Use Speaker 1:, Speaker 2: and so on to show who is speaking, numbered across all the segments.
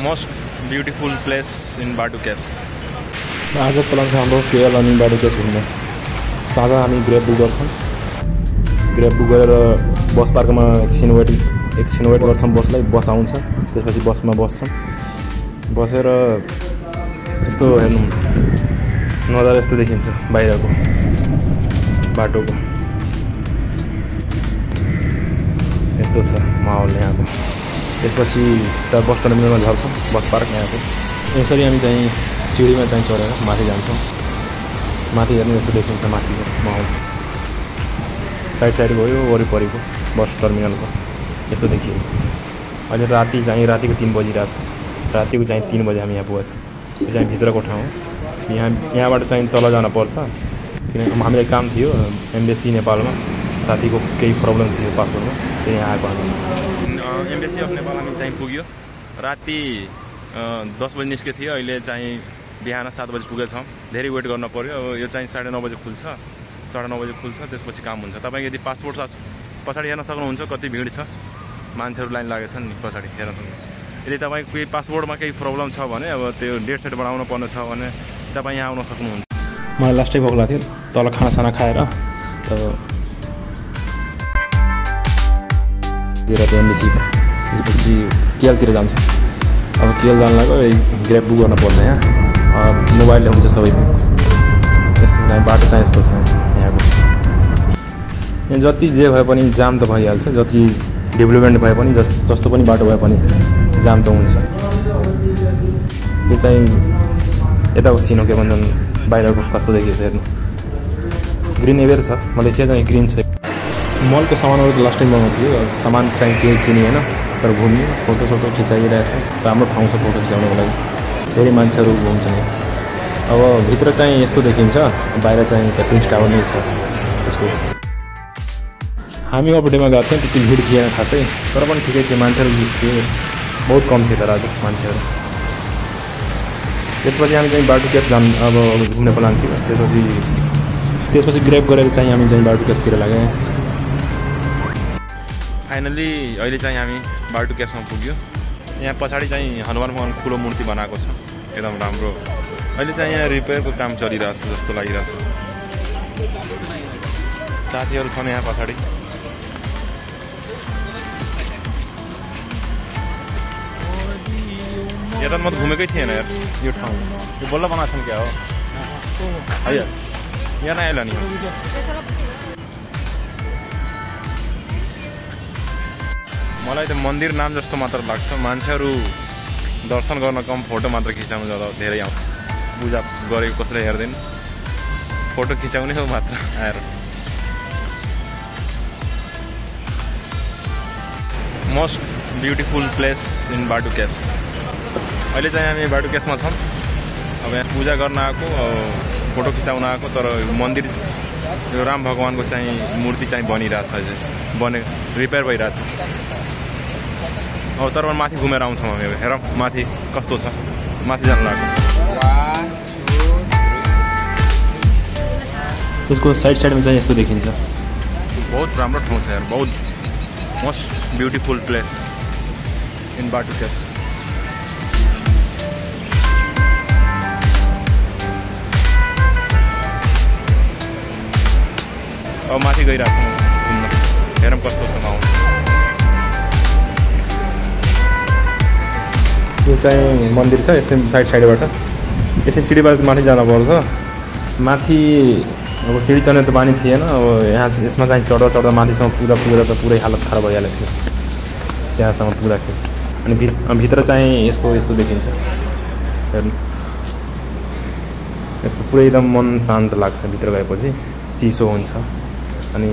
Speaker 1: most beautiful place in Batu Caves.
Speaker 2: आज plan छ हाम्रो केएल अनि बाटो केस घुम्ने। साँझ हामी ग्रेब बुक गर्छौँ। ग्रेब बुक गरेर बस पार्कमा एकछिन वेट गर्छौँ बसलाई। बस आउँछ, त्यसपछि बसमा बस्छौँ। बसेर यस्तो हेर्नु नजारा यस्तो देखिन्छ बाहिरको बाटोको। यस्तो छ माहौल यहाँको। त्यसपछि त बस टर्मिनलमा झर्छौँ, बस पार्क यहाँको। यसरी हामी चाहिँ सिँढीमा चाहिँ चढेर माथि जान्छौँ। माथि हेर्नु यस्तो देखिन्छ माथिको माहौल। साइड गयो वरिपरिको बस टर्मिनलको यस्तो देखिएछ। अहिले रातिको 3 बजिरहेछ। रातिको चाहिँ 3 बजे हामी यहाँ पुगेछौँ। यो चाहिँ भित्रको ठाउँ हो। यहाँबाट चाहिँ तल जान पर्छ, किनकि हामीलाई काम थियो एम्बेसी नेपालमा। साथीको केही प्रब्लम थियो पासपोर्टमा, त्यही यहाँ आएको हामी।
Speaker 1: एम्बेसी अफ नेपाल हामी चाहिँ पुग्यो। राति 10 बजी निस्केको थियो। अहिले चाहिँ बिहान 7 बजी पुगेछौँ। धेरै वेट गर्न पर्यो। अब यो चाहिँ 9:30 बजे खुल्छ। 9:30 बजे खुल्छ, त्यसपछि काम हुन्छ। तपाईँ यदि पासपोर्ट पछाडि हेर्न सक्नुहुन्छ कति भिड छ, मान्छेहरू लाइन लागेछन् नि पछाडि हेर्न सक्नु। यदि तपाईँको केही पासपोर्टमा केही प्रब्लम छ भने, अब त्यो डेट सेट बढाउनु पर्ने छ भने तपाईँ यहाँ आउन सक्नुहुन्छ।
Speaker 2: मलाई लास्टै भोक लाग्थ्यो तल खानासाना खाएर। एम्बेसीको त्यसपछि केएलतिर जान्छ। अब केएल जान लाग्यो, ग्रेब बुक गर्न पर्छ। यहाँ मोबाइलले हुन्छ सबै। यसको चाहिँ बाटो चाहिँ यस्तो छ यहाँको। यहाँ जति जे भए पनि जाम त भइहाल्छ। जति डेभलपमेन्ट भए पनि जस्तो पनि बाटो भए पनि जाम त हुन्छ। यो चाहिँ यताको सिन हो के भन्छन्, बाहिरको कस्तो देखिएछ हेर्नु। ग्रिन एभर छ। मलेसिया चाहिँ ग्रिन छ। मलको सामानहरू त लास्ट टाइम बनाएको थियो। सामान चाहिँ केही किने होइन, तर घुम्यो, फोटोसोटो खिचाइरहेको थियो। राम्रो ठाउँ छ फोटो खिचाउनुको लागि। धेरै मान्छेहरू घुम्छन् यहाँ। अब भित्र चाहिँ यस्तो देखिन्छ, बाहिर चाहिँ त ट्विन्स टावर नै छ यसको। हामी अपडेमा गएको थियौँ, त्यति भिड थिएन खासै, तर पनि ठिकै थियो। मान्छेहरू थिए, बहुत कम थियो तर आज मान्छेहरू। त्यसपछि हामी चाहिँ बाटो केफ अब घुम्ने प्लान थियो। त्यसपछि ग्रेब गरेर चाहिँ हामी चाहिँ बाटो केफतिर लाग्यौँ।
Speaker 1: फाइनली अहिले चाहिँ हामी बाटु केफमा पुग्यो। यहाँ पछाडि चाहिँ हनुमान भगवान ठुलो मूर्ति बनाएको छ, एकदम राम्रो। अहिले चाहिँ यहाँ रिपेयरको काम चलिरहेछ जस्तो लागिरहेछ। साथीहरू छन् यहाँ पछाडि। यता म त घुमेकै थिएन यार यो ठाउँ। यो बल्ल बनाएको छन् क्या हो है? यहाँ नआएला नि। मलाई त मन्दिर नाम जस्तो मात्र लाग्छ। मान्छेहरू दर्शन गर्न कम, फोटो मात्र खिचाउनु ज्यादा धेरै आउँछ। पूजा गरेको कसैले हेर्दैन, फोटो खिचाउने हो मात्र आएर। Most beautiful place in Batu Caves. अहिले चाहिँ हामी बाटु केव्समा छौँ। अब यहाँ पूजा गर्न आएको, फोटो खिचाउन आएको। तर मन्दिर यो राम भगवानको चाहिँ मूर्ति चाहिँ बनिरहेछ, रिपेयर भइरहेछ। अब तर माथि घुमेर आउँछौँ हामी। हेरौँ माथि कस्तो छ, माथि जानु लाग्यो।
Speaker 2: त्यसको साइडमा चाहिँ यस्तो देखिन्छ।
Speaker 1: बहुत राम्रो ठाउँ छ यार, बहुत most beautiful place in Batu Caves. अब माथि गइरहेको छौँ घुम्न। हेरौँ कस्तो छ माहौल।
Speaker 2: यो चाहिँ मन्दिर छ। यसै साइडबाट यसै सिँढीबाट माथि जानुपर्छ। माथि अब सिँढी चढ्ने त बानी थिएन। अब यसमा चाहिँ चढ्दा माथिसम्म पुग्दा त पुरै हालत खराब भइहालेको थियो त्यहाँसम्म पुग्दाखेरि। अनि भित्र चाहिँ यसको यस्तो देखिन्छ हेर्नु। यस्तो पुरै एकदम मन शान्त लाग्छ भित्र गएपछि। चिसो हुन्छ। अनि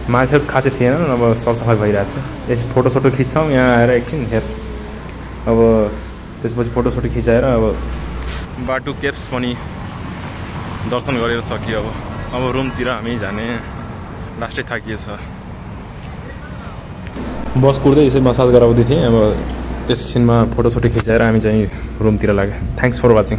Speaker 2: मान्छेहरू खासै थिएन। अब सरसफाइ भइरहेको थियो। यस फोटोसोटो खिच्छौँ यहाँ आएर एकछिन हेर्छ। अब त्यसपछि फोटोसोटो खिचाएर अब
Speaker 1: बाटु केव्स पनि दर्शन गरेर सकियो। अब रुमतिर हामी जाने, लास्टै थाकिएछ।
Speaker 2: बस कुर्दै यसै मसाज गराउँदै थिएँ। अब त्यसैछिनमा फोटोसोटो खिचाएर हामी चाहिँ रुमतिर लाग्यो। Thanks for watching.